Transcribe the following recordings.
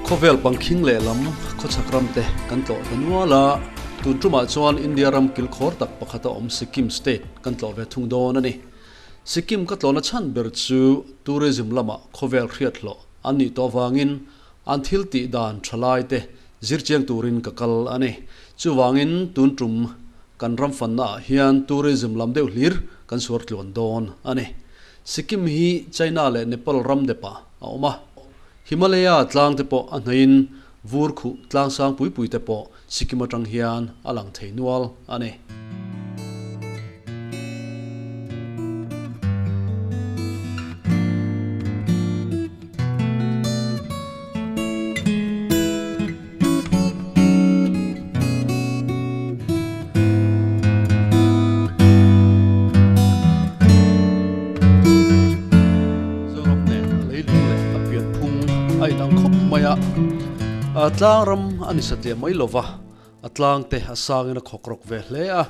Khawvel pangkhing lehlam khawchhak ramte kan tlawh ta nual a, tun tumah chuan India ram kilkhawr tak pakhata awm Sikkim state kan tlawh ve thung dawn a ni. Sikkim ka tlawhna chhan ber chu tourism lamah khawvel hriat hlawh an nih tawh avangin an thil tih dan tha lai te zirchiang turin ka kal a ni. Chuvangin tun tum kan ram fanna ah hian tourism lam deuh hlir kan suar tluan dawn a ni. Sikkim hi China leh Nepal ram depah a awm a. Himalaya tlang te pawh a hnaihin vur khuh tlang sang pui pui te pawh Sikkim atang hian a lang thei nual a ni. Zoram nen a leilung leh a pianphung a inang khawp mai a, tlang ram a ni satliah mai lova, a tlang te a sangin a khawk rawk ve hle a,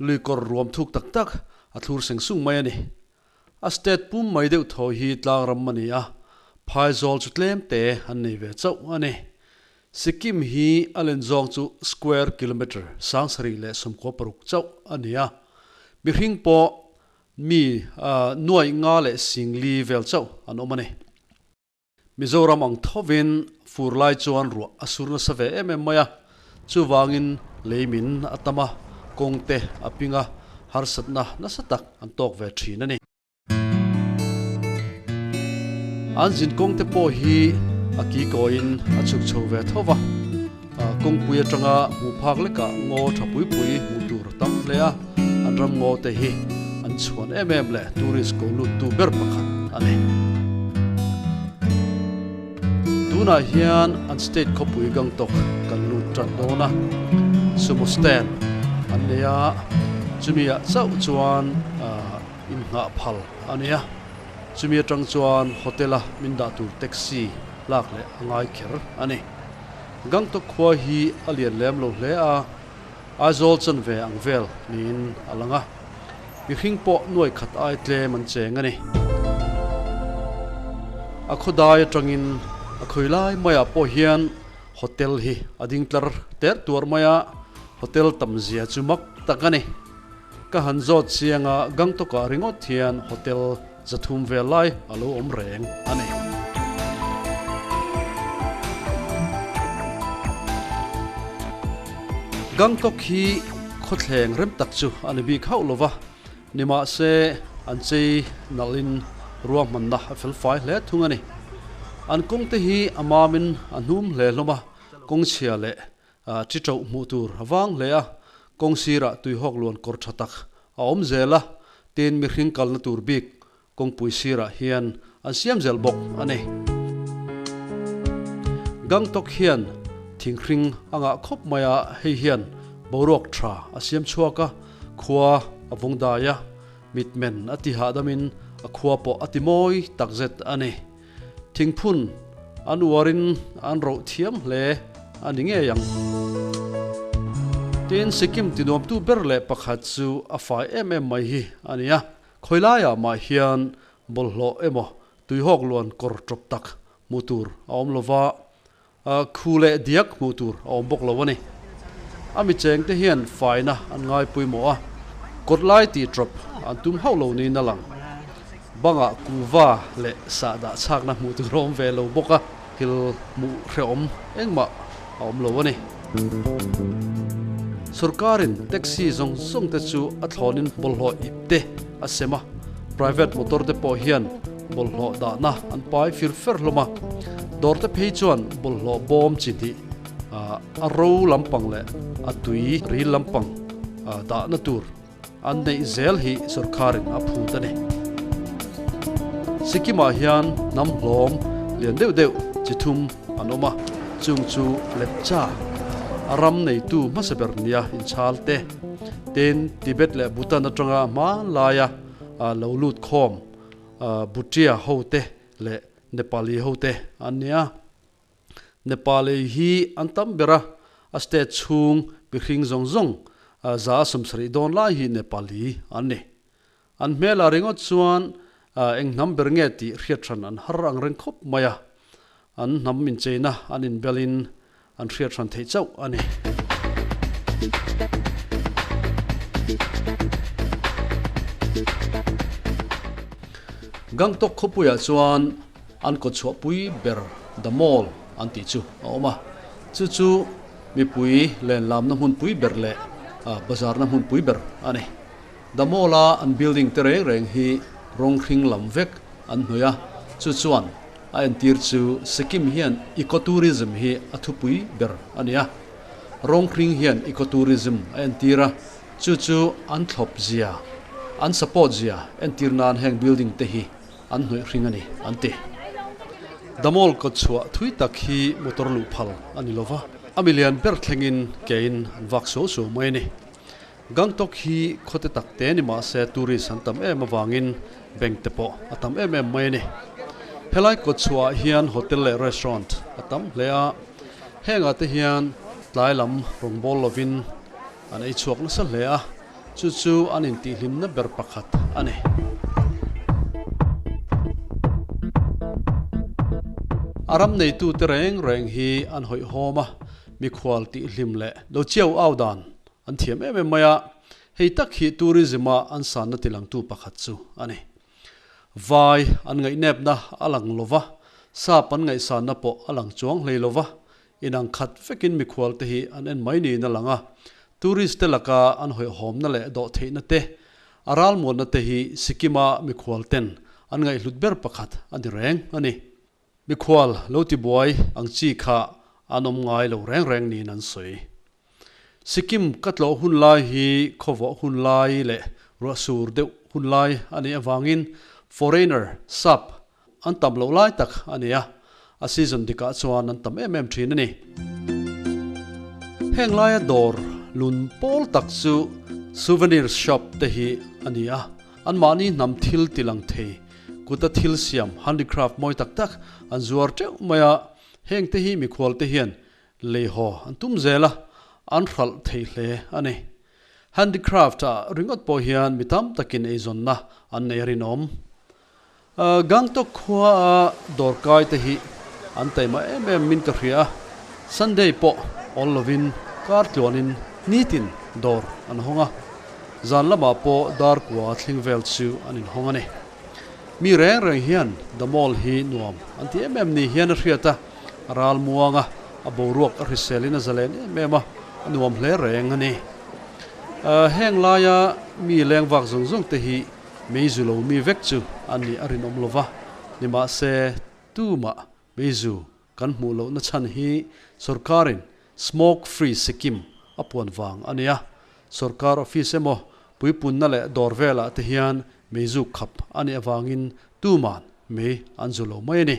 lui kawr ruam thuk tak tak a thlur seng sung mai a ni. A state pum mai deuh thawi hi tlang ram a ni a, phaizawl chu tlem te an nei ve chauh a ni. Sikkim hi a len zawng chu square kilometre 7626 chauh a ni a, mihring pawh mi nuaih nga leh singli vel chauh an awm a ni. Mizoram ang thovin fur lai chuan ruah a sur nasa ve em em mai a, chuvangin lei min a tam a, kawng te a ping a, harsatna nasa tak an tawk ve thin a ni. An zin kawng te pawh hi a ki kawiin a chhuk chho ve tho va, kawngpui atanga hmuh phak lekah ngaw tha pui pui hmuh tur a tam hle a, an ram ngaw te hi an chhuan em em leh tourist ko luttu ber pakhat a ni. Tunah hian an state khawpui Gangtok kan lut tan dawn a, sumo stand an nei a, chumi ah chauh chuan inngah phal a ni a, chumi atang chuan hotel a min dah tur taxi lak leh a ngai kher a ni. Gangtok khua hi a lian lem lo hle a, Aizawl chanve ang vel niin a lang a, mihring pawh nuai khat ai tlem an cheng a ni. A khawdai atangin a khawi lai maiah pawh hian hotel hi a ding tlar ter tuar mai a, hotel tam zia chu mak tak a ni. Ka han zawt chiang a, Gangtok-ah ringawt hian hotel 300 vel lai a lo awm reng a ni. Gangtok hi khawthleng rem tak chu a ni bik hauh lova, nimahse an chei nalhin ruahmanna a fel fai hle thung a ni. An kawngte hi a mamin a hnum hle hlawm a, kawngchhia leh Chi ṭoh hmuh tur a vang hle a, kawng sirah tuihawk luan kawr ṭha tak a awm zel a, tin mihring kalna tur bik kawngpui sirah hian an siam zel bawk a ni. Gangtok hian thinghring a ngah khawp mai a, hei hian boruak ṭha a siam chhuak a, khua a vung dai a, mitmen a ti hahdamin a khua pawh a ti mawi takzet a ni. Thingphun an uarin an roh thiam hle a ni ngei ang. Tin, Sikkim tinuamtu ber leh pakhat chu a fai em em mai hi a ni a, khawi laiah mah hian bawlhhlawh emaw tuihawk luan kawr tawp tak hmuh tur a awm lo va, khu leh diak hmuh tur a awm bawk lo a ni. A mi chengte hian faina an ngai pawimawh a, kawt lai tih tawp an tum hauh lo niin a lang. Bangah kuva leh sahdah chhakna hmuh tur a awm ve lo bawk a, thil hmuh hrehawm engmah a awm lo a ni. Sorkarin taxi zawng zawng te chu a thlawnin bawlhhlawh ip te a sem a, private motor te pawh hian bawlhhlawh dahna an pai fir fer hlawm a, dawr te phei chuan bawlhhlawh bawm chi hnih a ro lampang leh a tui ril lampang dahna tur an neih zel hi sorkarin a phut a ni. Sikkim-ah hian hnam hlawm lian deuh deuh chi thum an awm a, chung chu Lepcha, a ram neitu hmasa ber nia inchhal te, tin Tibet leh Bhutan atanga hmanlaia lo lut khawm Bhutia hote leh Nepali hote an ni a. Nepali hi an tam ber a, a state chhung mihring zawng zawng 170 dawn lai hi Nepali an ni. An hmelah ringawt chuan eng hnam ber nge tih hriat hran an har ang reng khawp mai a. An hnam incheina an inbelin an hriat hran theih chauh a ni. Gangtok khawpuiah chuan an kawtchhuahpui ber The Mall an tih chu a awm a, chu chu mipui lenlamna hmunpui ber leh bazarna hmunpui ber a ni. The Mall-a an building te reng reng hi rawng hring lam vek an hnawih a, chu chuan A entir chu Sikkim hian ecotourism hi a thupui ber a ni a. Rawng hring hian ecotourism a entir a, chu chu an thlawp zia, an support zia entir nan heng building te hi an hnawih hring a ni, an ti. Damol kawtchhuah thui tak hi motor luh phal a ni lova, a milian ber thlengin kein an vak suau suau mai a ni. Gangtok hi khawte tak te ni mah se tourist an tam em avangin bank te pawh a tam em em mai a ni. Helai kawtchhuah ah hian hotel leh restaurant a tam hle a, hengah te hian tlai lam rawngbâwl lovin an ei chhuak nasa hle a, chu chu an intihhlimna ber pakhat a ni. A ram neitute reng reng hi an hawihhawm a, mikhual tihhlim leh lo chiau au dan An thiam em em mai a, hei tak hi tourism a an sanna tilangtu pakhat chu a ni. Vai an ngaihnepna a lang lo va, sap an ngaihsanna pawh a lang chuang hlei lo va, inang khat vekin mikhual te hi an en mai niin a lang a, tourist te laka an hawihhawmna leh dawhtheihna te, a ralmuanna te hi Sikkim-a mikhual ten an ngaihhlut ber pakhat a ni reng a ni. Mikhual lo tibuai ang chi kha an awm ngai lo reng reng niin an sawi. Sikkim ka tlawh hun lai hi khawvawh hun lai leh ruahsur deuh hun lai a nih avangin foreigner, sap, an tam loh lai tak a ni a, a season dikah chuan an tam em em thin a ni. Heng laia dawr lun pawl tak chu souvenir shop te hi a ni a, anmahni hnam thil tilang thei Kuta thil siam, handicraft, mawi tak tak an zuar teuh mai a, heng te hi mikhual te hian lei haw an tum zel a, an hralh thei hle a ni. Handicraft ah ringawt pawh hian mi tam takin eizawnna an nei a rinawm. Gangtok khua a dawrkai te hi an taima em em min ka hria a, Sunday pawh awl lovin kar tluanin nitin dawr an hawng a, Zan lamah pawh dar kua thleng vel chu an inhawng a ni. Mi reng reng hian The Mall hi nuam an ti em em ni hian a hriat a, a ral muang a, a boruak a hriselin a zalen em em a, a nuam hle reng a ni. Heng laia mi leng vak zawng zawng te hi meizu lo mi vek chu an nih a rinawm lo va, nimahse tumah meizu Kan hmuh lohna chhan hi sorkarin Smoke Free Sikkim a puan vang a nia. Sorkar office emaw puipunna leh dawr velah te hian meizuk khap a nih avangin tuman mei an zu lo mai a ni.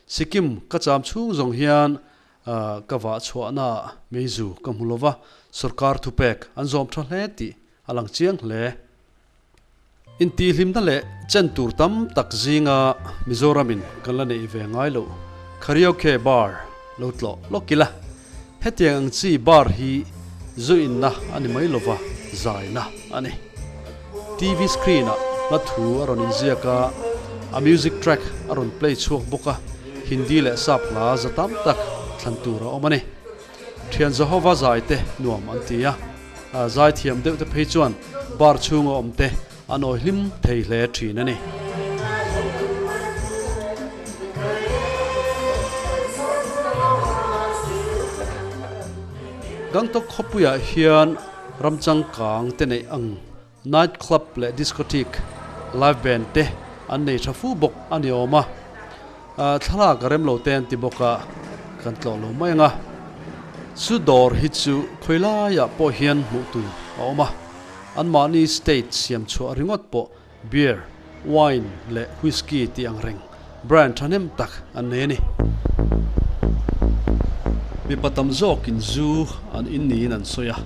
Sikkim ka cham chhung zawng hian ka vah chhuahnaah meizu ka hmu lova, sorkar thupek an zawm tha hle tih a lang chiang hle. Intihhlimna leh chen tur tam tak zinga Mizoramin kan la neih ve ngai loh Karaoke Bar lo tlawh lawk ila, hetiang ang chi bar hi zu inna a ni mai lova zaina a ni. TV screen ah hla thu a rawn inziak a, a music track a rawn play chhuak bawk a, Hindi leh sap hla za tam tak thlan tur a awm a ni. Thian Jehova zai te nuam an ti a, zai thiam deuh te phei chuan bar chhunga awm te an awi hlim thei hle thin a ni. Gangtok khawpuiah hian ram changkang te neih ang night club leh discotheque, live band te an nei tha fu bawk a ni awm a, thlalak a rem lo te an ti bawk a, kan tlawh lo mai ang a. Chu dawr hi chu khawi laiah pawh hian hmuh tur a awm a, anmahni state siam chhuah ringawt pawh beer, wine leh whisky tih ang reng brand thahnem tak an nei a ni. Mipa tam zawkin zu an in niin an sawi a,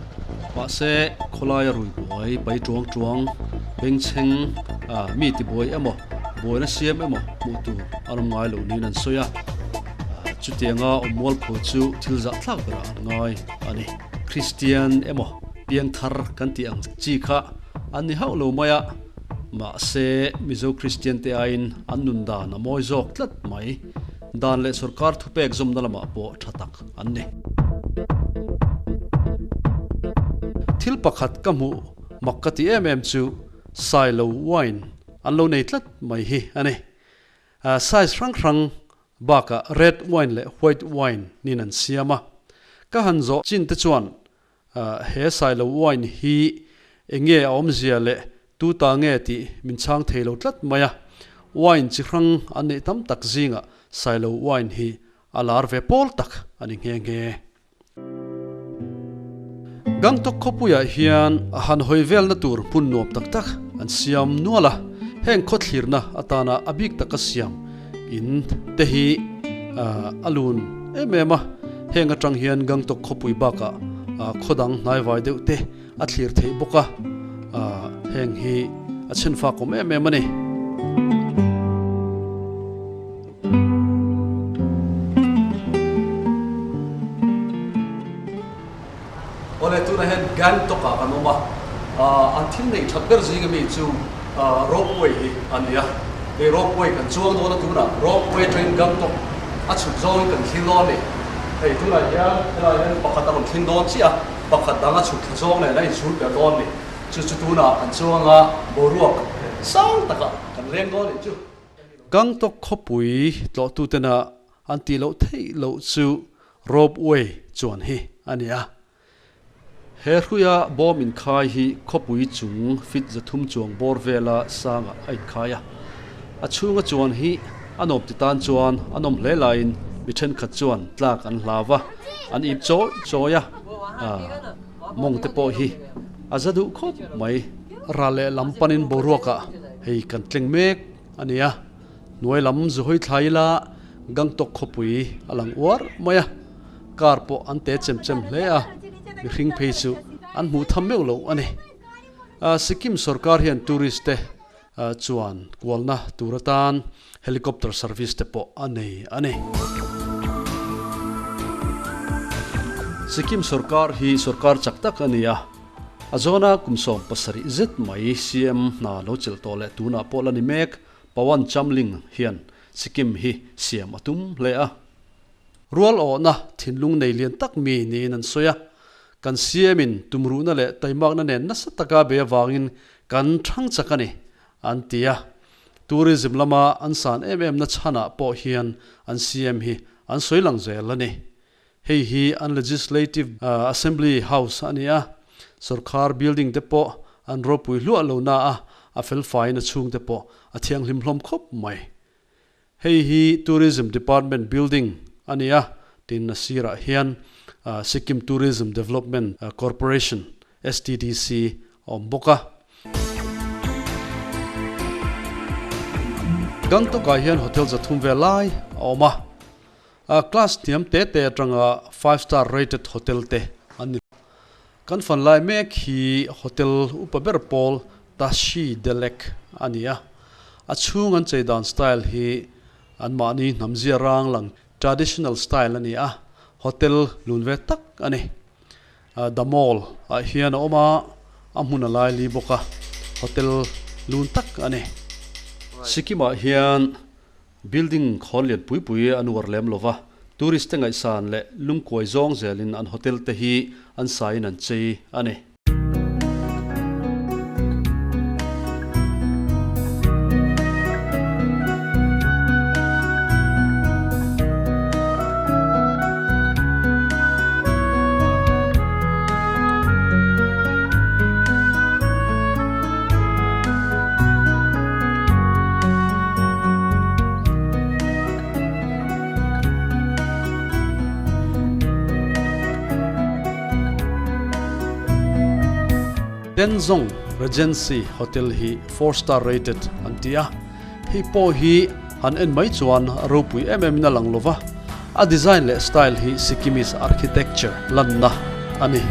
mahse khawlaia rui buai pai tuang tuang, bengchheng mi tibuai emaw buaina siam emaw hmuh tur an awm ngai lo niin an sawi a, chutianga awm mualpho chu thil zahthlak berah an ngai a ni. Kristian emaw piangthar kan tih ang chi kha an ni hauh lo mai a, mahse Mizo Kristian te aiin an nun dan a mawi zawk tlat mai. Dan leh sorkar thupek zawmna lamah pawh tha tak an ni. Thil pakhat ka hmuh mak ka ti em em chu Sailo wine an lo nei tlat mai hi a ni. Size hrang hrang bakah red wine leh white wine nin an siam a. Ka han zawh chin te chuan He Sailo wine hi enge a awmzia leh tu ta nge tih min chhang thei lo tlat mai a. Wine chi hrang an neih tam tak zingah Sailo wine hi a lar ve pawl tak a ni nghe nghe. Gangtok khawpuiah hian a han hawi velna tur hmun nuam tak tak an siam nual a, heng khawthlirna atana a bik taka siam In te hi a lun em em a, heng atang hian Gangtok khawpui bakah khaw dang hnaivai deuh te a thlir theih bawk a, heng hi a chhenfak awm em em a ni. Awle tunah hian Gangtok ah kan awm a, an thil neih that ber zing ami chu ropeway hi a ni a, hei ropeway kan chuang dawn a tunah ropeway atangin Gangtok a chhuk zawngin kan thlir dawn a ni, hei tunah hian helaiah hian pakhat a rawn thleng dawn chiah a, pakhat dang a chhuk thla zawng nen a inchhul per dawn a ni, chu chu tunah kan chuang a boruak sang takah kan leng dawn a nih chu. Gangtok khawpui tlawhtutena an tih loh theih loh chu Ropeway chuan hi a ni a. He hruia bawm inkhai hi khawpui chung fit 300 chuang bawr vela sangah a inkhai a. A chhunga chuan hi a nawm ti tan chuan a nawm hle laiin mi thenkhat chuan tlak an hlau va, an ip chawi chawi a, mawng te pawh hi a za duh khawp mai. Ral leh lam panin boruakah hei kan tleng mek a ni a. Hnuai lam zuhawi thlai ila Gangtok khawpui a lang uar mai a, car pawh an te chem chem hle a, mihring phei chu an hmuh tham meuh loh a ni. Sikkim sorkar hian tourist te chuan kualna tur atan helicopter service te pawh a nei a ni. Sikkim sorkar hi sorkar chak tak a ni a, a zawna kum 70 zet mai CM hna lo chelh tawh leh tunah pawh la ni mek. Pawan Chamling hian Sikkim hi siam a tum hle a. Rual awhna thinlung nei lian tak mi niin an sawi a. Kan CM-in tumruhna leh taimakna nen nasa taka bei avangin kan thang chak a ni, an ti a. Tourism lama an san em emna chhanah pawh hian an CM hi an sawi lang zel a ni. Hei hi an Legislative Assembly House a ni a, sorkar building te pawh an ropui hluah lo na a, a felfaiin a chhung te pawh a thianghlim hlawm khawp mai. Hei hi Tourism Department building a ni a, tin a sirah hian Sikkim Tourism Development Corporation, STDC, a awm bawk a. Gangtok-ah hian hotel 300 vel lai a awm a. Class hniam te te atanga five star rated hotel te an ni. Kan fan lai mek hi hotel upa ber pawl Tashi Delek a ni a. A chhung an chei dan style hi an mahni hnam zia rang lang traditional style a ni a, hotel lun ve tak a ni. The Mall ah hian a awm a, a hmun a lai li bawk a, hotel lun tak a ni. Sikkim ah hian Building khawn lian pui pui an uar lem lo va, tourist te ngaihsan leh lungkuai zawng zelin an hotel te hi an saiin an chei a ni. Tenzong Regency Hotel hi four star rated an ti a, hei pawh hi han en mai chuan a ropui em em in a lang lo va, a design leh style hi Sikkimese architecture lanna a ni.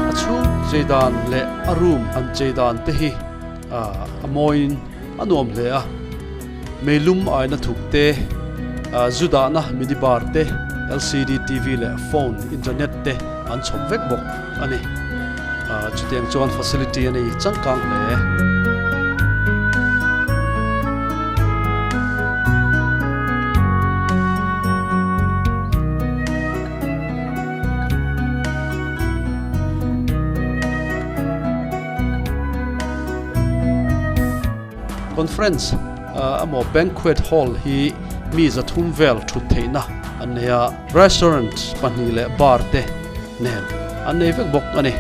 A chhung chei dan leh a room an chei dan te hi a mawiin a nuam hle a, meilum aina thuk te, zu dahna mini bar te, LCD TV leh phone, internet te. an chhawp vek bawk a ni. Chutiang chuan facility a nei changkang hle. Conference emaw Banquet Hall hi mi 300 vel thut theihna an nei a, restaurant pahnih leh bar te nen an nei vek bawk a ni.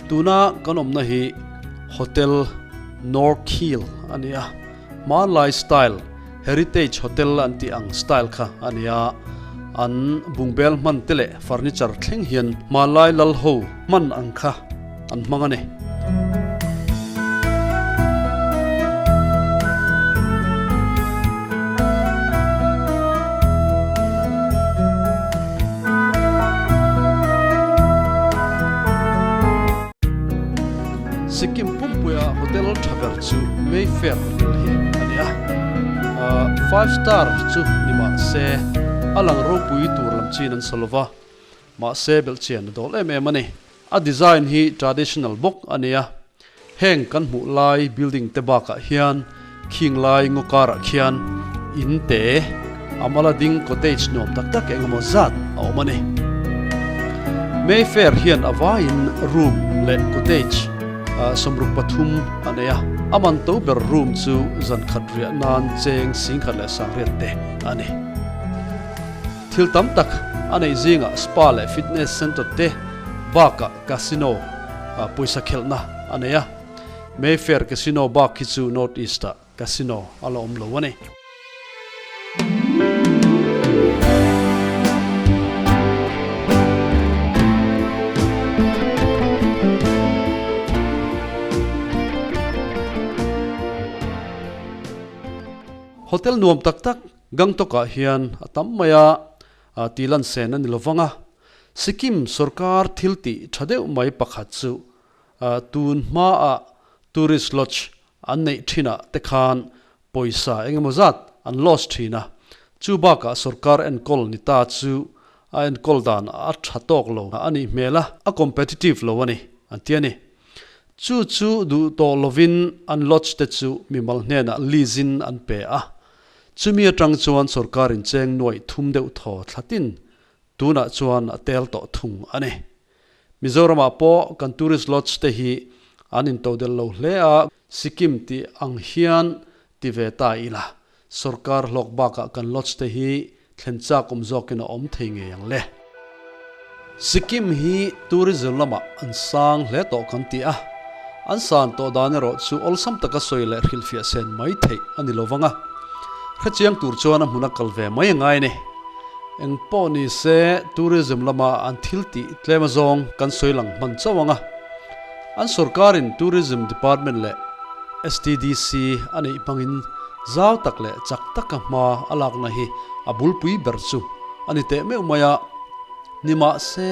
Tuna kan awmna hi Hotel North Hill a ni a, hmanlai style Heritage Hotel an tih ang style kha a ni a, an bungbel hman te leh furniture thleng hian hmanlai lal ho hman ang kha an hmang a ni. Sikkim pumpuia hotel tha ber chu Mayfair Hotel hi a ni a. Five star chu ni mah se a lang ropui tur lam chin an sa lova, mahse belhchian a dawl em em a ni. A design hi traditional bawk a ni a, heng kan hmuh lai building te bakah hian khing lai ngaw karah khian in te a mala ding cottage nuam tak tak eng emaw zat a awm a ni. Mayfair hian a vaiin room leh cottage 63 a nei a, a man to ber room chu zan khat riah nan cheng 10,900 te a ni. Thil tam tak a neih zingah spa leh fitness center te bakah casino pawisa khelhna a nei a. Mayfair Casino bak hi chu North East-ah casino a la awm lo a ni. Hotel nuam tak tak Gangtok-ah hian a tam mai a, tih lan sen a ni lo vang a. Sikkim sorkar thil tih tha deuh mai pakhat chu tun hmaah tourist lodge an neih thinah te khan pawisa eng emaw zat an loss thin a. Chu bakah sorkar enkawl ni ta chu a enkawl dan a tha tawk lo a nih hmel a, a competitive lo a ni an ti a ni. Chu chu duh tawh lovin an lodge te chu mimal hnenah lease in an pe a. Chumi atang chuan sorkar in cheng nuaih thum deuh thaw thlatin tunah chuan a tel tawh thung a ni. Mizoramah pawh kan tourist lodge te hi an intodel lo hle a, Sikkim tih ang hian ti ve ta ila sorkar hlawk bakah kan lodge te hi thlen chak awm zawkin a awm thei ngei ang le. Sikkim hi tourism lamah an sang hle tawh kan ti a, an san tawh dan erawh chu awlsam taka sawi leh hrilhfiah sen mai theih a ni lo vang a, hrechiang tur chuan a hmun a kal ve mai a ngai a ni. Eng pawh ni se tourism lama an thil tih tlem azawng kan sawi lang hman chauh ang a, an sorkarin tourism department leh STDC a neih hmangin zau tak leh chak taka hma a lakna hi a bulpui ber chu a ni teh meuh mai a. Nimahse,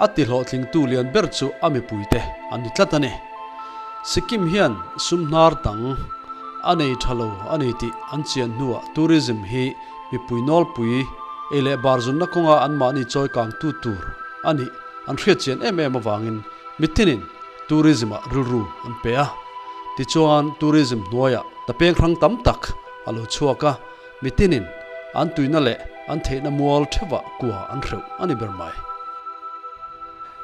a ti hlawhtlingtu lian ber chu a mipuite an ni tlat a ni. Sikkim hian sumhnar dang a nei tha lo a ni tih an chian hnuah tourism hi mipui nawlpui ei leh bar zunna kawnga anmahni chawi kangtu tur a nih an hriat chian em em avangin mitinin tourism-ah rilru an pe a. Tichuan, tourism hnuaiah tapeng hrang tam tak a lo chhuak a. Mitinin an tuina leh an theihna mual theuhah kua an hreuh a ni ber mai.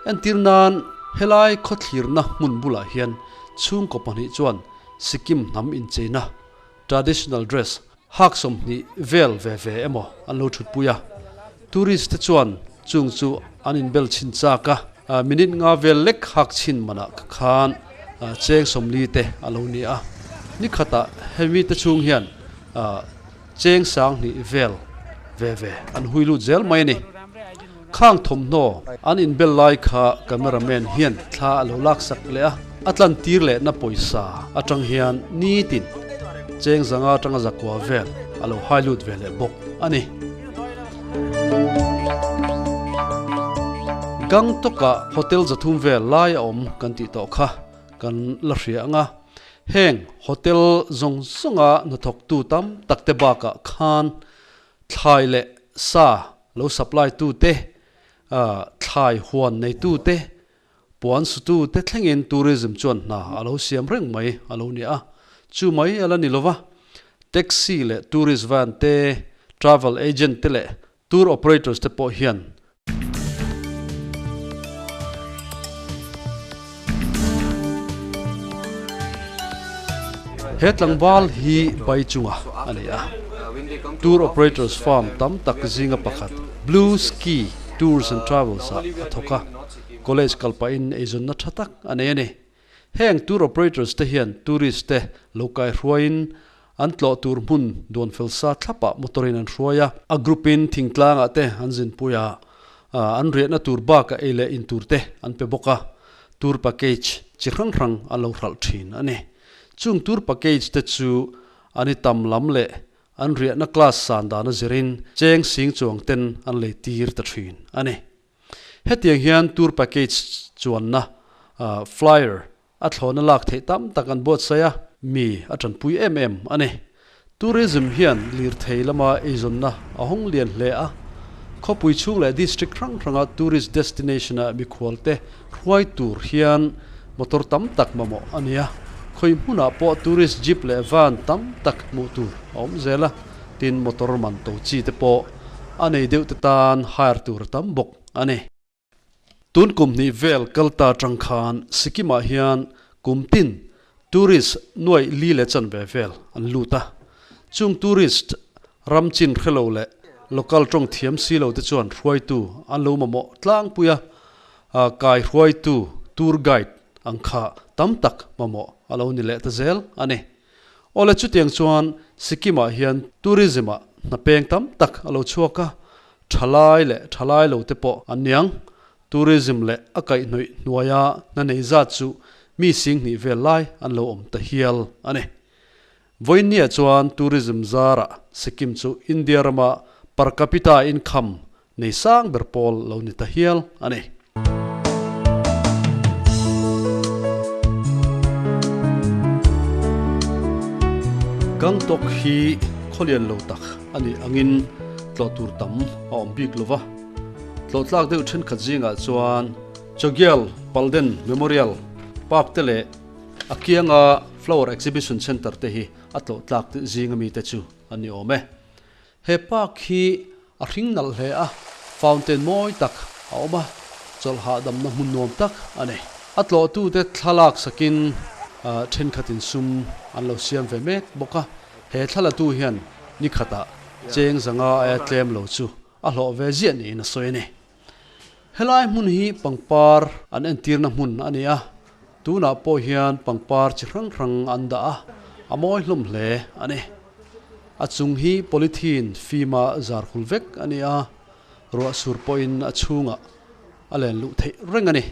Entir nan, helai khawthlirna hmun bulah hian chhungkaw pahnih chuan Sikkim hnam incheina, traditional dress, hak 20 vel ve ve emaw an lo thutpui a. Tourist te chuan chung chu an inbel chhin chak a, minute nga vel lek hak chhin manah ka khan cheng 40 te a lo ni a. Nikhatah hemi te chhung hian Cheng 2000 vel ve ve an hui lut zel mai a ni. Khang thawmhnaw an inbel lai kha cameraman hian thla a lo laksak leh a, a tlan tir lehna pawisa atang hian nitin Cheng 500 atanga 900 vel a lo hai lut ve leh bawk a ni. Gangtok-ah hotel 300 vel lai a awm kan tih tawh kha kan la hria ang a, heng hotel zawng zawnga hnathawktu tam tak te bakah khan thlai leh sa lo supply tu te, thlai huan neitu te, Puan sutu te thlengin tourism chuan hna a lo siam reng mai a lo ni a, chu mai a la ni lova, taxi leh tourist van te, travel agent te leh tour operators te pawh hian He tlangval hi bai chunga a ni a, tour operators firm tam tak zinga pakhat Blue Ski Tours and Travels ah a thawk a. College kal pahin eizawnna tha tak a nei a ni. Heng tour operators te hian tourist te lo kai hruaiin an tlawh tur hmun duan fel sa thlapah motor in an hruai a, a group in thingtlangah te an zinpui a, an riahna tur bakah ei leh in tur te an pe bawk a, tour package chi hrang hrang an lo hralh thin a ni. Chung tour package te chu an i tam lam leh an riahna class san dana zirin cheng sing chuang ten an lei tir ta thin a ni. Hetiang hian tour package chuanna flyer a thlawhna lak theih tam tak an buatsaih a, mi a tanpui em em a ni. Tourism hian lirthei lama eizawnna a hawng lian hle a, khawpui chhung leh district hrang hranga tourist destination-a mikhualte hruai tur hian motor tam tak mamawh a ni a, khawi hmunah pawh tourist jeep leh van tam tak hmuh tur a awm zel a, tin motor man to chi te pawh a nei deuh te tan hire tur a tam bawk a ni. Tun kum hnih vel kal ta atang khan Sikkim ah hian kum tin tourist nuaih li leh chanve vel an lut a. Chung tourist ram chin hrelo leh local tawng thiam si lo te chuan hruaitu an lo mamawh tlangpui a, kai hruaitu tour guide ang kha tam tak mamawh a lo ni leh ta zel a ni. Awle chutiang chuan Sikkim-ah hian tourism-ah hna peng tam tak a lo chhuak a, thalai leh thalai lo te pawh an niang. Tourism leh a kaihhnawih hnuaia hna nei zat chu mi singhnih vel lai an lo awm ta hial a ni. Vawiinniah chuan tourism zarah Sikkim chu India rama per capita income nei sang ber pawl lo ni ta hial a ni. Gangtok hi khawlian lo tak a nih angin tlawh tur tam a awm bik lo va, tlawh tlak deuh thenkhat zingah chuan Chogyal Palden Memorial Park te leh a kianga Flower Exhibition Centre te hi a tlawh tlak zing ami te chu a ni awm e. He park hi a hring nalh hle a, fountain mawi tak a awm a, chawlh hahdamna hmun nuam tak a ni. A tlawhtute thlalak sakin thenkhatin sum an lo siam ve mek bawk a, he thlalatu hian ni khatah cheng 500 aia tlem lo chu a hlawh ve ziah niin a sawi a ni. Helai hmun hi pangpar an entirna hmun a ni a, tunah pawh hian pangpar chi hrang hrang an dah a, a mawi hlawm hle a ni. A chung hi polythene fima zar hul vek a ni a, ruah sur pawhin a chhungah a len luh theih reng a ni.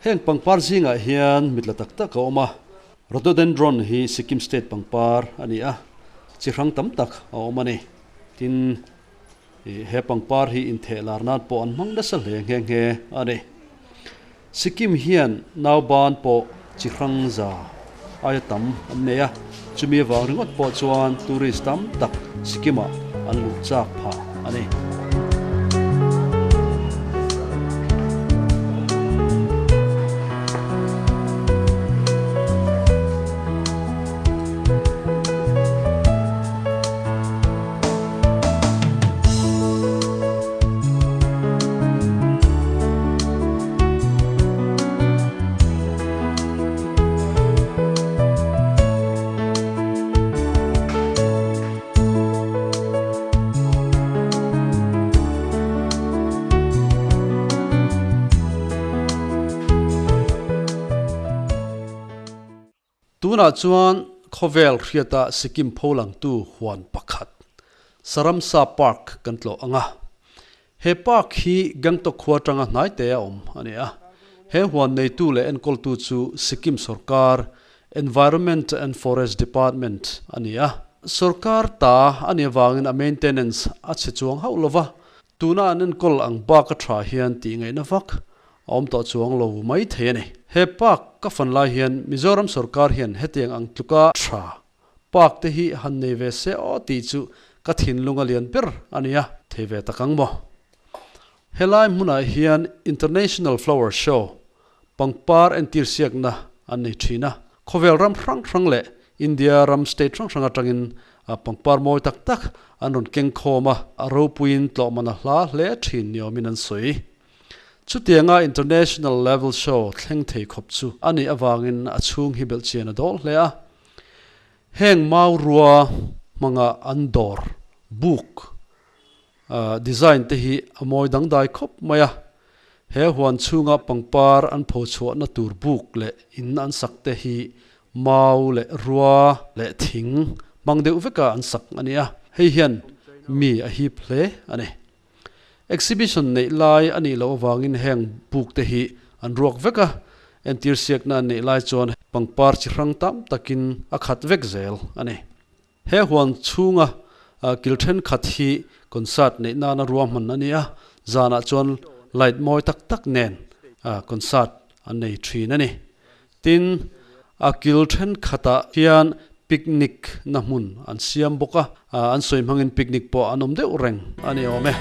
Heng pangpar zingah hian mitla tak tak a awm a, rhododendron hi Sikkim state pangpar a ni a, chi hrang tam tak a awm a ni. Tin. He pangpar hi intheh lar nan pawh an hmang nasa hle nghe nghe a ni. Sikkim hian nauban pawh chi hrang za aia tam an nei a, chumi avang ringawt pawh chuan tourist tam tak Sikkim-ah an luh chak phah a ni. Tunah chuan khawvel hriata Sikkim pholangtu huan pakhat, Saramsa Park kan tlawh ang a. He park hi Gangtok khua atanga hnai te a awm a ni a. He huan neitu leh enkawltu chu Sikkim sorkar Environment and Forest Department a ni a. Sorkar ta a nih avangin a maintenance a chhe chuang hauh lo va, tuna an enkawl ang bak a tha hian tih ngaihna vak a awm tawh chuang lo mai thei a ni. He park ka fan lai hian Mizoram sorkar hian hetiang ang tluka tha park te hi han nei ve se aw tih chu ka thinlung a lian ber a nia. Thei ve tak ang maw? Helai hmunah hian International Flower Show pangpar entir siakna an nei thin a, khawvel ram hrang hrang leh India ram state hrang hrang atangin pangpar mawi tak tak an rawn keng khawm a, a ropuiin tlawhman a hla hle thin ni awmin an sawi. Chutianga international level show thleng thei khawp chu a nih avangin a chhung hi belhchian a dawl hle a. Heng mau rua hmanga an dawr, book, Design te hi a mawi dangdai khawp mai a, he huan chhunga pangpar an pho chhuahna tur buk leh in an sak te hi mau leh rua leh thing hmang deuh veka an sak a ni a, hei hian mi a hip hle a ni. Exhibition neih lai a nih loh avangin heng buk te hi an ruak vek a, entir siakna an neih lai chuan pangpar chi hrang tam takin a khat vek zel a ni. He huan chhunga kil thenkhat hi concert neih nana ruahman a ni a, zanah chuan light mawi tak tak nen concert an nei thin a ni. Tin, a kil thenkhatah hian picnic na hmun an siam bawk a, an sawi hmangin picnic pawh an awm deuh reng a ni awm e.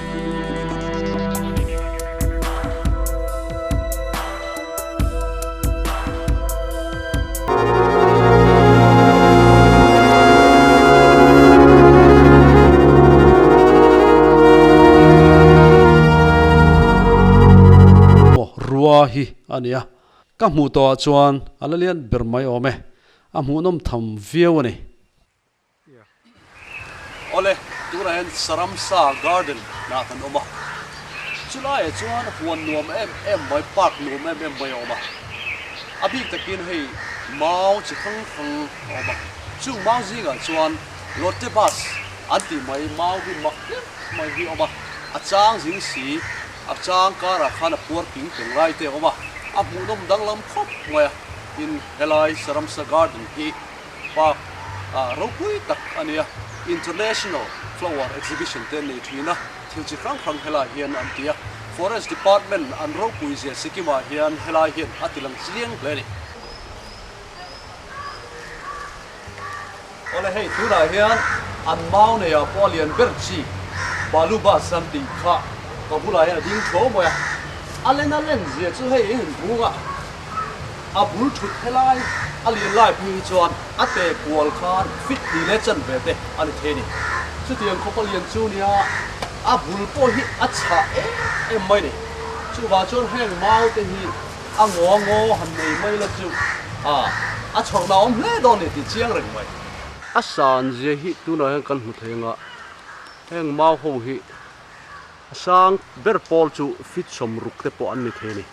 Rua hi a ni a, ka hmuh tawhah chuan a la lian ber mai awm e, a hmuhnawm tham viau a ni. Awle, tunah hian Saramsa Garden ah kan awm a, chulaiah chuan huan nuam em em mai, park nuam em em mai a awm a, a bik takin hei mau chi hrang hrang a awm a, chung mau zingah chuan Lotte Bus an tih mai mau hi mak hle mai hi a awm a, a chang zing si, a chang karah khan a puar ping peng lai te a awm a, a hmuhnawm danglam khawp mai a, tin helai Saramsa Garden hi Park ah ropui tak a nia. International Flower Exhibition te an nei thin a, thil chi hrang hrang helai hian an ti a. Forest Department an ropui zia Sikkim ah hian helai hian a ti lang chiang hle a ni. Awle hei tunah hian an mau nei ah pawh a lian ber chi Balu Bus an tih kha ka bulah hian a ding tho mai a. A len a len zia chu hei in hmung a. A bul thut helai a lian lai phei hi chuan a te kual khan fit hnih leh chan ve te a ni thei a ni. Chutiang khawpa lian chu nia a bul pawh hi a chhah em em mai ni. Chuvang chuan heng mau te hi a ngaw ngaw han nei mai la chu a chhawrhna awm hle dawn ni tih chiang reng mai. A san zia hi tunah hian kan hmu thei anga heng mau ho hi a sang ber pawl chu fit 60 te pawh an ni thei a ni.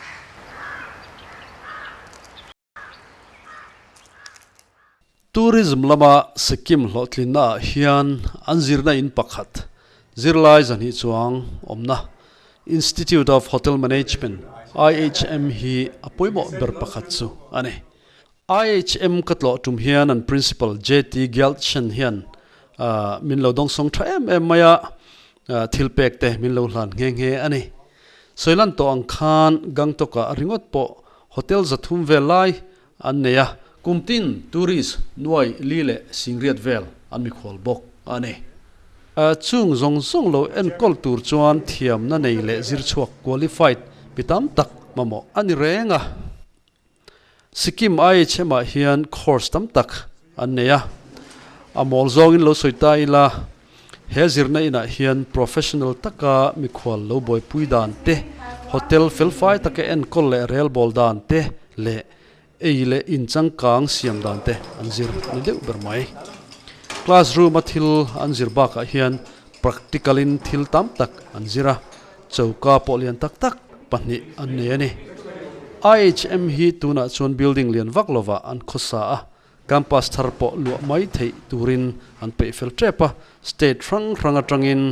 Tourism lama Sikkim hlawhtlinna ah hian an zirna in pakhat, zirlai 200 chuang awmna Institute of Hotel Management, IHM, hi a pawimawh ber pakhat chu a ni. IHM ka tlawh tum hian an Principal JT Gyaltsen hian min lo dawngsawng tha em em mai a, thil pek te min lo hlan nghe nghe a ni. Sawilan tawh ang khan Gangtok-ah ringawt pawh hotel 300 vel lai an nei a. Kum tin tourist nuai li leh singriat vel an mikhual bawk a ni. Chung zawng zawng lo enkawl tur chuan thiamna nei leh zirchhuak qualified mi tam tak mamawh a ni reng a. Sikkim IHM ah hian course tam tak an nei a, a mawl zawngin lo sawi ta ila, he zirna inah hian professional taka mikhual lo buaipui dan te, hotel felfai taka enkawl leh relbawl dan te leh ei leh in changkang siam dan te an zir ni deuh ber mai. Classroom a thil an zir bakah hian practical in thil tam tak an zir a, choka pawh lian tak tak pahnih an nei a ni. IHM hi tunah chuan building lian vak lovah an khawsa a, campus thar pawh luah mai theih turin an peih fel tep a, state hrang hrang atangin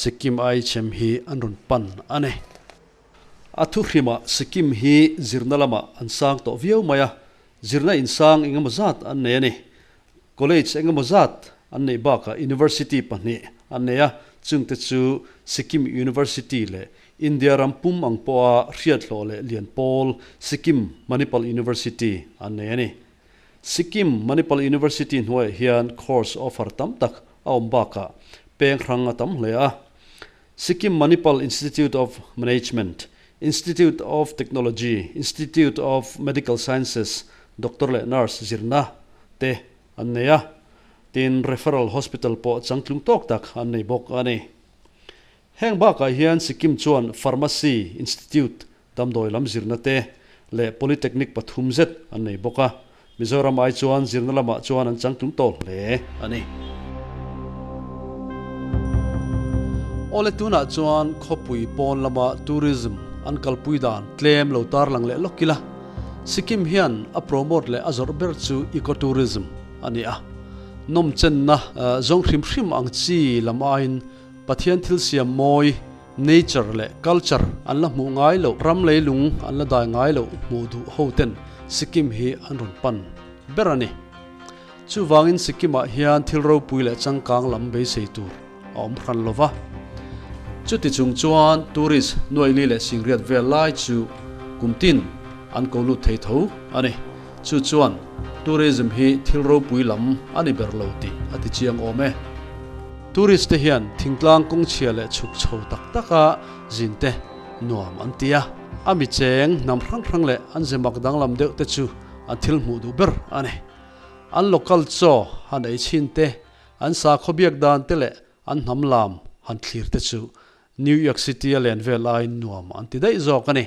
Sikkim IHM hi an rawn pan a ni. A thuhrimah Sikkim hi zirna lamah an sang tawh viau mai a. Zirna insang engemaw zat an nei a ni. College engemaw zat an neih bakah University pahnih an nei a, chungte chu Sikkim University leh India ram pum ang pawha hriathlawh leh lian pawl Sikkim Manipal University an nei a ni. Sikkim Manipal University hnuaiah hian course offer tam tak a awm bakah peng hrang a tam hle a. Sikkim Manipal Institute of Management, Institute of Technology, Institute of Medical Sciences, Doctor leh Nurse zirna te an nei a, tin Referral Hospital pawh changtlung tawk tak an nei bawk a ni. Heng bakah hian Sikkim chuan Pharmacy Institute Damdawi lam zirna te leh Polytechnic pathum zet an nei bawk a, Mizoram ai chuan zirna lamah chuan an changtlung tawh hle a ni. Awle tunah chuan khawpui pawn lama tourism an kalpui dan tlem lo tarlang leh lawk ila, Sikkim hian a promote leh a zawrh ber chu eco-tourism a ni a, nawmchenna zawng hrim hrim ang chi lam aiin Pathian thil siam mawi, Nature leh culture an la hmuh ngai loh, ram leilung an la dai ngai loh hmuh duh ho ten Sikkim hi an rawn pan ber a ni. Chuvangin Sikkim-ah hian thil ropui leh changkang lam beisei tur a awm hran lo va. Chuti chung chuan tourist nuaili leh singriat vel lai chu kum tin an ko lut thei tho a ni. Chu chuan tourism hi thil ropui lam a ni ber lo tih a ti chiang awm e. Tourist te hian thingtlang kawng chhia leh chhuk chho tak taka zin te nuam an ti a, a mi cheng hnam hrang hrang leh an ze mak danglam deuh te chu an thil hmuh duh ber a ni. An local chaw han ei chhin te, an sakhaw biak dan te leh an hnam lam han thlir te chu New York City a len vel aiin nuam an ti daih zawk a ni.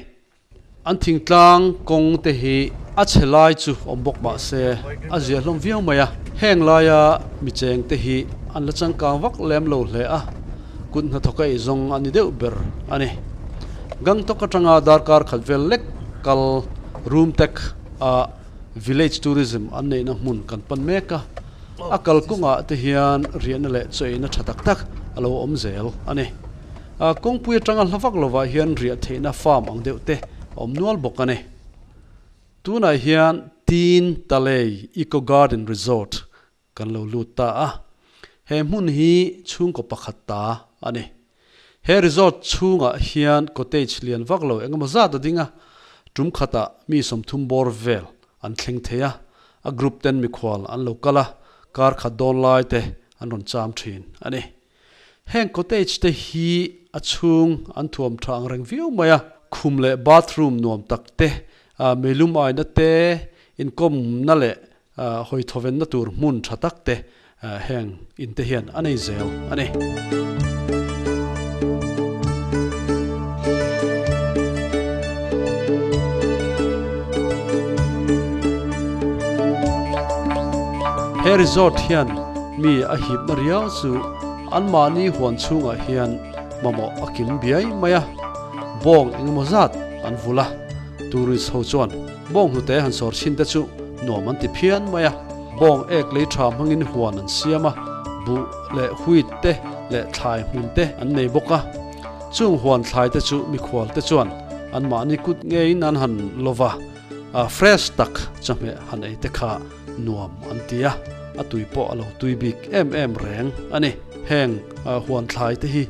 An thingtlang kawng te hi a chhe lai chu awm bawk mah se a zia hlawm viau mai a, heng laia mi cheng te hi an la changkang vak lem lo hle a, kut hnathawk a eizawng a ni deuh ber a ni. Gangtok atanga darkar khat vel lek kal Rumtek a village tourism an neihna hmun kan pan mek a, a kalkawngah te hian riahna leh chaw eina tha tak tak a lo awm zel a ni. Kawngpui atanga hla vak lovah hian riah theihna farm ang deuh te a awm nual bawk a ni. Tunah hian Tin Talei Eco Garden Resort kan lo lut ta a, he hmun hi chhungkaw pakhat ta a ni. He resort chhungah hian cottage lian vak lo engemaw zat a ding a, tum khatah mi 30 bawr vel an thleng thei a, a group ten mikhual an lo kal a, kar khat dawn lai te an rawn cham thin a ni. Heng cottage te hi a chhung an thuam tha ang reng viau mai a, khum leh bathroom nuam tak te, meilum aina te, inkawmna leh hawi thawvenna tur hmun tha tak te heng in te hian a nei zel a ni. He resort hian mi a hipna riau chu anmahni huan chhungah hian mamawh a kim biai mai a, bawng engemaw zat an vul a, tourist ho chuan bawng hnute han sawr chhin te chu nuam an ti phian mai a, bawng ek lei tha hmangin huan an siam a, buh leh wheat te leh thlai hmun te an nei bawk a, chung huan thlai te chu mikhual te chuan anmahni kut ngeiin an han lo va, fresh tak chawhmeh han ei te kha nuam an ti a, a tui pawh a lo tui bik em em reng a ni. Heng huan thlai te hi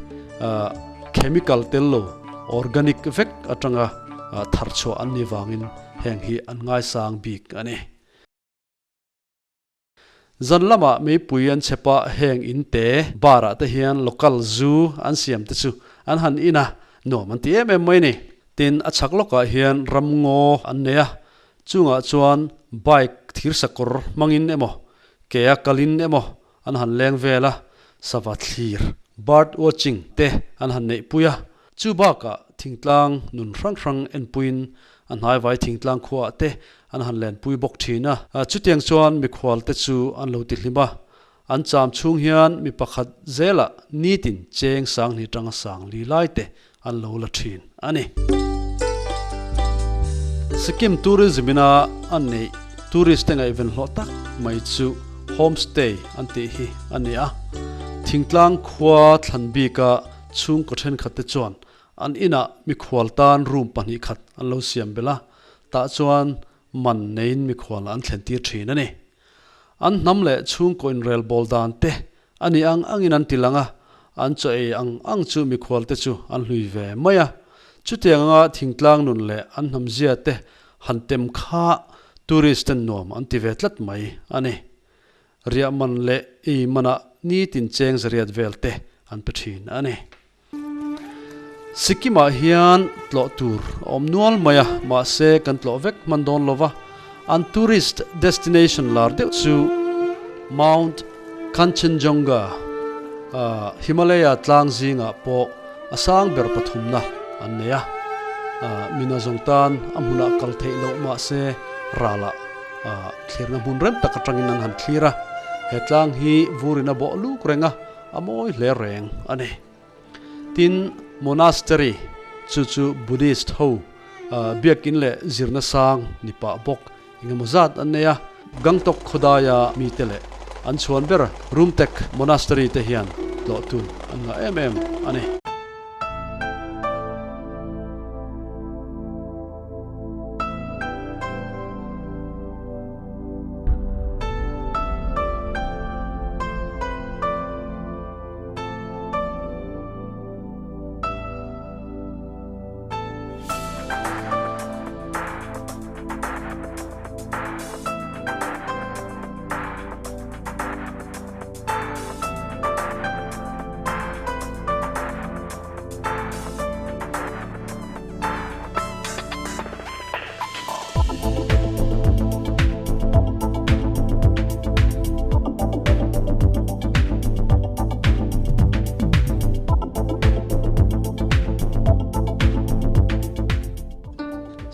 chemical tel lo, organic vek atanga thar chhuah an nih vangin heng hi an ngaisang bik a ni. Zan lamah meipui an chep a, heng in te bar ah te hian local zu an siam te chu an han in a, nuam an ti em em mai a ni. Tin, a chhak lawkah hian ramngaw an nei a, chungah chuan bike thirsakawr hmangin emaw, ke a kalin emaw an han leng vel a, sava thlir, bird watching, te an han neihpui a. Chu bakah thingtlang nun hrang hrang enpuiin a hnaivai thingtlang khuaah te an han lenpui bawk thin a. Chutiang chuan mikhual te chu an lo tihlim a, an cham chhung hian mi pakhat zelah nitin cheng sanghnih tanga sang li lai te an lo la thin a ni. Sikkim Tourism ina an neih tourist te ngaihven hlawh tak mai chu homestay an tih hi a ni a. Thingtlang khua thlan bika chhungkaw thenkhat te chuan an inah mikhual tan room pahnih khat an lo siam belh a, tah chuan man neiin mikhual an thlen tir thin a ni. An hnam leh chhungkaw inrelbawl dan te a nih ang angin an ti lang a, an chaw ei ang ang chu mikhual te chu an hlui ve mai a. Chutiang anga thingtlang nun leh an hnamzia te han tem kha tourist ten nuam an ti ve tlat mai a ni. Riah man leh ei manah nitin cheng zariat vel te an pe thin a ni. Sikkim-ah hian tlawh tur a awm nual mai a, mahse kan tlawh vek hman dawn lo va, an tourist destination lar deuh chu Mount Kanchenjunga, Himalaya tlang zingah pawh a sang ber pathumna an nei a, mina zawng tan a hmunah kal theih loh mahse ralah thlirna hmun rem tak atangin an han thlir a, he tlang hi vurin a bawh luk reng a, A mawi hle reng a ni. Tin, monastery chu chu Buddhist ho biakin leh zirna sang ni pah bawk engemaw zat an nei a. Gangtok khawdaia mite leh an chhuan ber Rumtek Monastery te hian tlawhtu an ngah em em a ni.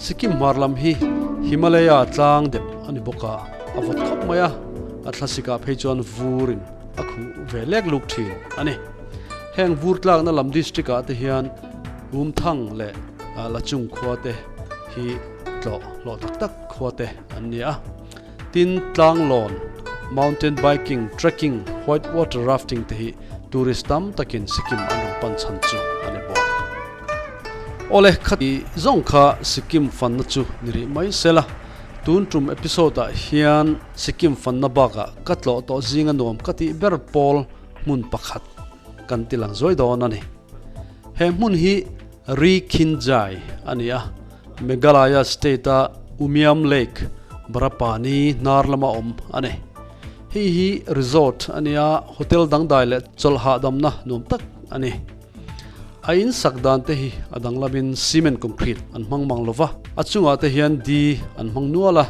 Sikkim hmar lam hi Himalaya tlang dep a ni bawk a, a vawt khawp mai a, a thlasikah phei chuan vurin a khuh ve lek luk thin a ni. Heng vur tlakna lam district ah te hian Umthang leh Lachung khua te hi tlawh hlawh tak tak khua te an ni a. Tin, tlanglawn, mountain biking, trekking, white water rafting te hi tourist tam takin Sikkim an rawn pan chhan chu a ni bawk. Awle, khati zawng kha Sikkim fanna chu ni rih mai sela, tun tum episode ah hian Sikkim fanna bakah ka tlawh tawh zinga nuam ka tih ber pawl hmun pakhat kan ti lang zuai dawn a ni. He hmun hi Ri Khinjai a ni a, Meghalaya state-a Umiam Lake, Barapani hnar lama awm a ni. Hei hi resort a ni a, hotel dangdai leh chawlh hahdamna nuam tak a ni. A in sak dan te hi a danglamin cement concrete an hmang mang lo va, a chungah te hian di an hmang nual a,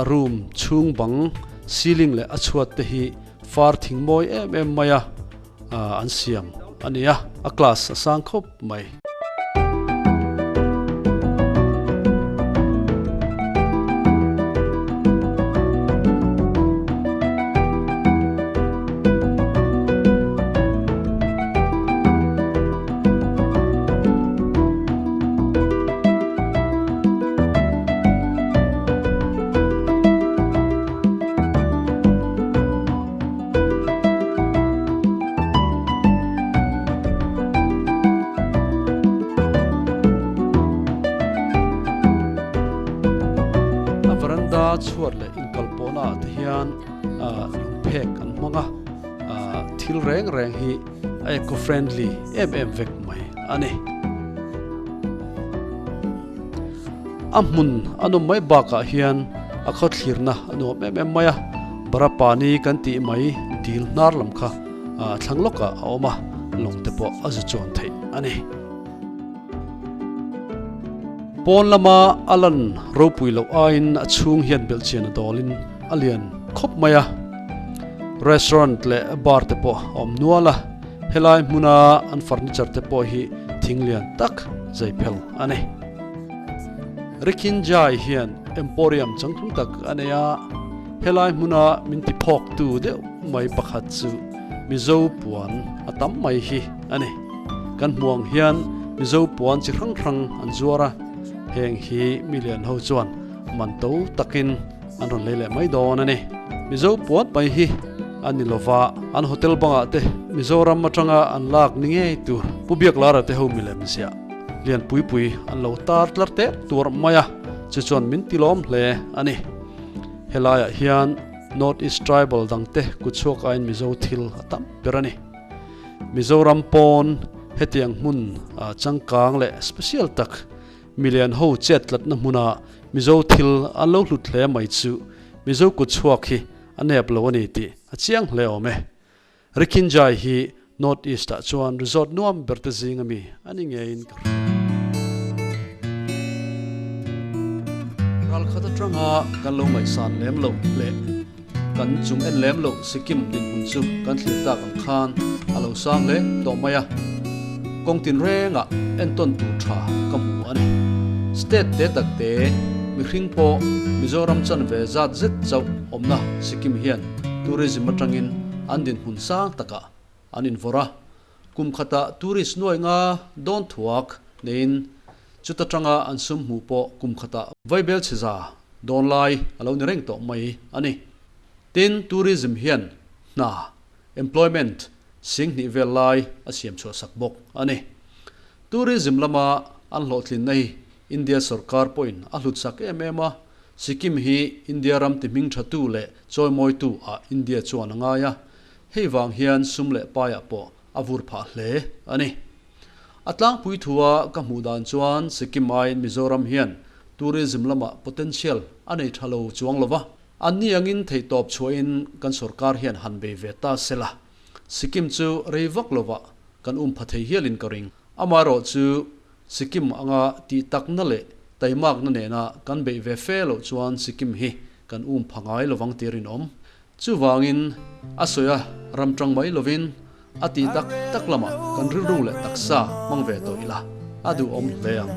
room chhung bang, ceiling leh a chhuat te hi far thing mawi em em mai a an siam a ni a, a class a sang khawp mai. A veranda chhuat leh inkalpawhna ah te hian lungphek an hmang a, thil reng reng hi a eco friendly em em vek mai a ni. A hmun a nawm mai bakah hian a khawthlirna a nuam em em mai a, Barapani kan tih mai dil hnar lam kha thlang lawkah a awm a, lawng te pawh a zu chuan theih a ni. Pawn lama a lan ropui loh aiin a chhung hian belhchian a dawlin a lian khawp mai a, restaurant leh bar te pawh a awm nual a, helai hmuna an furniture te pawh hi thing lian tak zai phel a ni. Rikhinjai hian emporium changtlung tak a nei a, helai hmuna min ti phawktu deuh mai pakhat chu Mizo puan a tam mai hi a ni. Kan hmuh ang hian Mizo puan chi hrang hrang an zuar a, heng hi mi lian ho chuan man to takin an rawn lei leh mai dawn a ni. Mizo puan mai hi a ni lova, an hotel bangah te Mizoram atanga an lak ni ngei tur Pu Biaklara te ho milem ziah. Lian pui pui an lo tar tlar teh tuar mai a. Chu chuan min tilawm hle a ni. Helaiah hian North East Tribal dangte kutchhuak aiin Mizo thil a tam ber a ni. Mizoram pawn hetiang hmun changkang leh special tak milian ho chet tlatna hmuna Mizo thil an lo hlut hle mai chu Mizo kutchhuak hi a nep lo a ni tih a chiang hle awm e. Rikhinjai hi North East ah chuan resort nuam ber te zing ami a ni ngeiin ka hria. Ralkhat atanga kan lo ngaihsan lem loh leh kan chung en lem loh Sikkim dinhmun chu kan thlir tak ang khan a lo sang hle tawh mai a, kawng tinrengah entawn tur tha ka hmu a ni. State te tak te mihring pawh Mizoram chanve zat zet chauh awmna Sikkim hian Tourism atangin an dinhmun sang takah an invawrh a, kum khatah tourist nuai nga dawn thuak neiin chuta tanga an sum hmuh pawh kum khatah vaibel chhe za dawn lai a lo ni reng tawh mai a ni. Tin, tourism hian hna, employment, singhnih vel lai a siam chhuah sak bawk a ni. Tourism lama an hlawhtlinna hi India sorkar pawhin a hlut sak em em a, Sikkim hi India ram ti hming thatu leh chawimawitu ah India chuan a ngai a, hei vang hian sum leh paiah pawh a vur phah hle a ni. A tlangpui thua ka hmuh dan chuan Sikkim aiin Mizoram hian tourism lamah potential a nei tha lo chuang lo va, anni angin theihtawp chhuahin kan sorkar hian han bei ve ta se la, Sikkim chu rei vak lovah kan um pha thei hialin ka ring. Amaherawhchu Sikkim anga tih takna leh taimakna nena kan beih ve fe loh chuan Sikkim hi kan um pha ngai lovang tih rinawm. Chuvangin a sawi a ram tang mai lovin a tih tak tak lamah kan rilru leh taksa hmang ve tawh ila a duhawm hle ang.